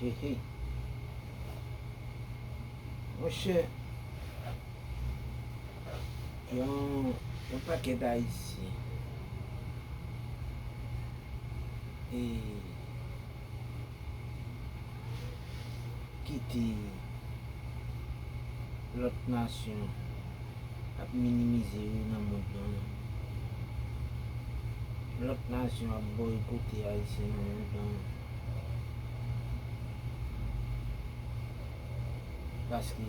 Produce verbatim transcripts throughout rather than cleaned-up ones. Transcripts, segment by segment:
He, he. Monchè, yon, yon pakèt Ayisyen e kite lòt nasyon ap minimize yo nan mond lan. Lòt nasyon ap bòykote Ayisyen nan mond lan. Paske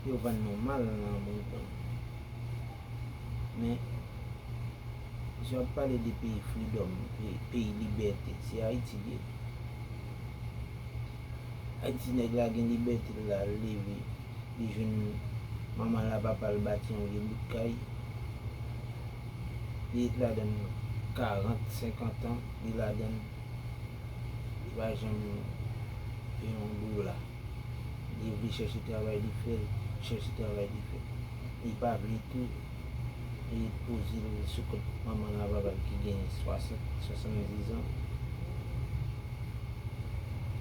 yo vann nou mal nan mond lan. Men, si w ap pale de peyi freedom, pe-, peyi libète, se Ayiti li ye. Ayiti, nèg la gen libète l la, l leve, li jwenn manman l ak papa l bati yon vye bout kay. Li ret ladan l karant, senkant an, li ladan l. Li pa janm gen yon dola. Li vle chèche travay, li fè l, chèche travay, li fè l. Li pa vle tou, li poze l sou kont manman l ak papa l ki gen swasant, swasanndizan,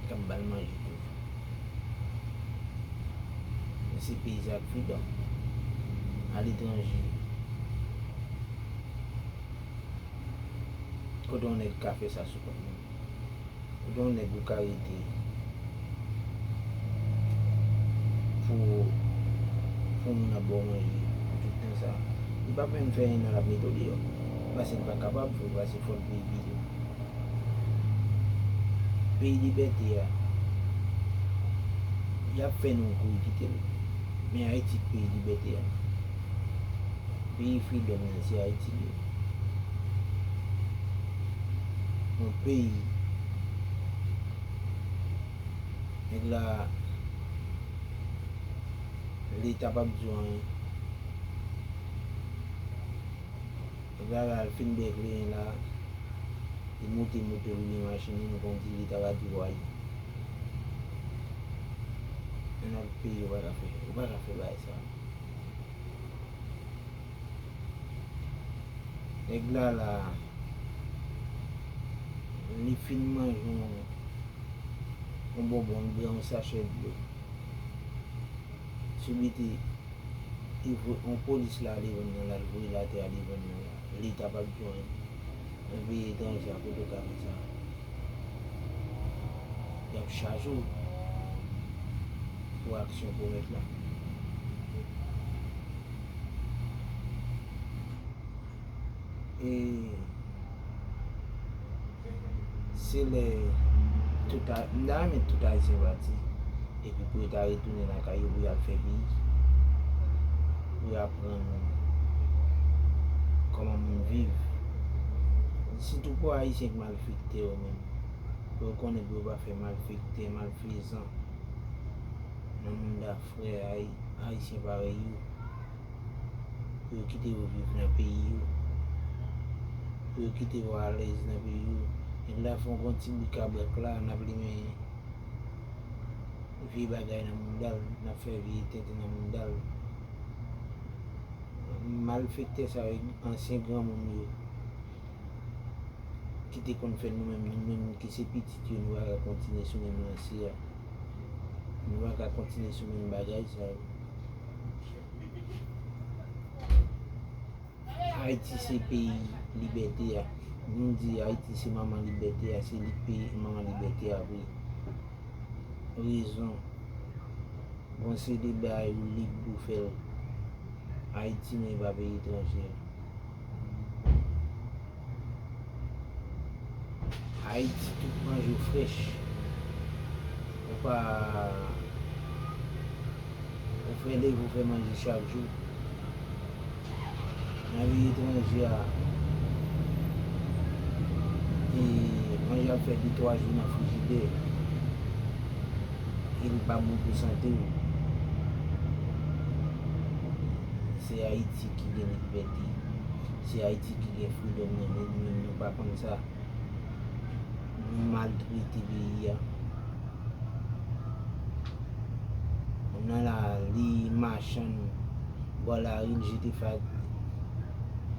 k ap ba l manje toujou. Men se peyi sa k freedom. Aletranje, kote yon nèg ka fè sa sou kont moun? Ou gen yon nèg ou ka rete pou, pou moun ap ba w manje pou tout tan sa a. Li p ap menm fè en an l ap mete w deyò. Paske l pa kapab, fò, paske fò l peye bil. Peyi libète a, y ap fè nou kouri kite l. Men Ayiti k peyi libète a. Peyi freedom nan, se Ayiti li ye. Yon peyi, nèg la, Leta p ap di w anyen. Nèg la, la, l fin bèk li la, li moute moto, li li machin li, nou konn di Leta pa di w anyen. Nan peyi, ou pa ka fè, ou pa ka fè bagay sa. Nèg la la, li fin manje yon, yon bonbon, li bwè yon sachè dlo. Sou bite, li voye yon polis la devan nan, l al voye l atè a devan nan la. Leta p ap di w anyen. Nan peyi etranje a, kote w ka fè sa? Y ap chaje w pou aksyon komèt la. E se lè tout a, m ta renmen tout Ayisyen pati. Epi pou yo ta retounen lakay yo, pou y al fè peyi, pou y aprann kòman moun viv. Sitou pou Ayisyen k malfektè yo menm, pou yo konnen pou yo pa fè malfektè, malfezan nan mounda frè Ay-, Ayisyen parèy yo, pou yo kite yo viv nan peyi yo, pou yo kite yo alèz nan peyi yo. Nèg la fè yon ti bout kabwèk la, n ap limen vye bagay nan mounda l, n ap fè vye tenten nan mounda l. Malfektè sa yo, ansyen granmoun yo, ki te konn fè nou menm, nou menm ki se pitit yo, nou pa ka kontinye sou menm lanse a. Nou pa ka kontinye sou menm bagay sa yo. Ayiti se peyi libète a. Nou di Ayiti se manman libète a, se li k peyi manman libète a vre. Rezon. Bon, se de bagay ou lib pou fè l Ayiti, men e pa peyi etranje. Ayiti, tout manje w frèch. Ou pa, ou fè leve, ou fè manje chak jou. Nan peyi etranje a, e manje ap fè de twa jou nan frijidè, e li pa bon pou sante w. Se Ayiti ki gen libète. Se Ayiti ki gen freedom nan men nou, men nou pa konn sa. Nou maltrete peyi a. Moun nan la, li machann bò lari, li jete fat-,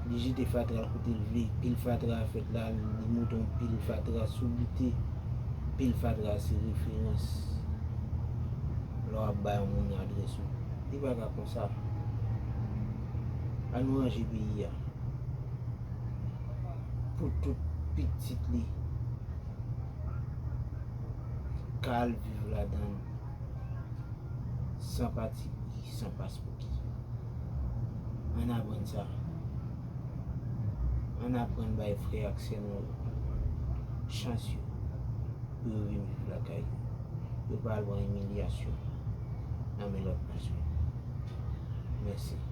li jete fatra l kote l vle. Pil fatra fèt la, li moute yon pil fatra sou bite. Pil fatra se referans lè w ap bay yon moun adrès ou. Li pa ka konsa. Ann nou ranje peyi a pou tout pitit li ka al viv ladan l san patipri, san paspouki. Ann aprann sa. Ann aprann bay frè ak sè nou yo chans yo pou yo vin viv lakay yo. Yo pa al pran imilyasyon nan men lòt nasyon. Mèsi.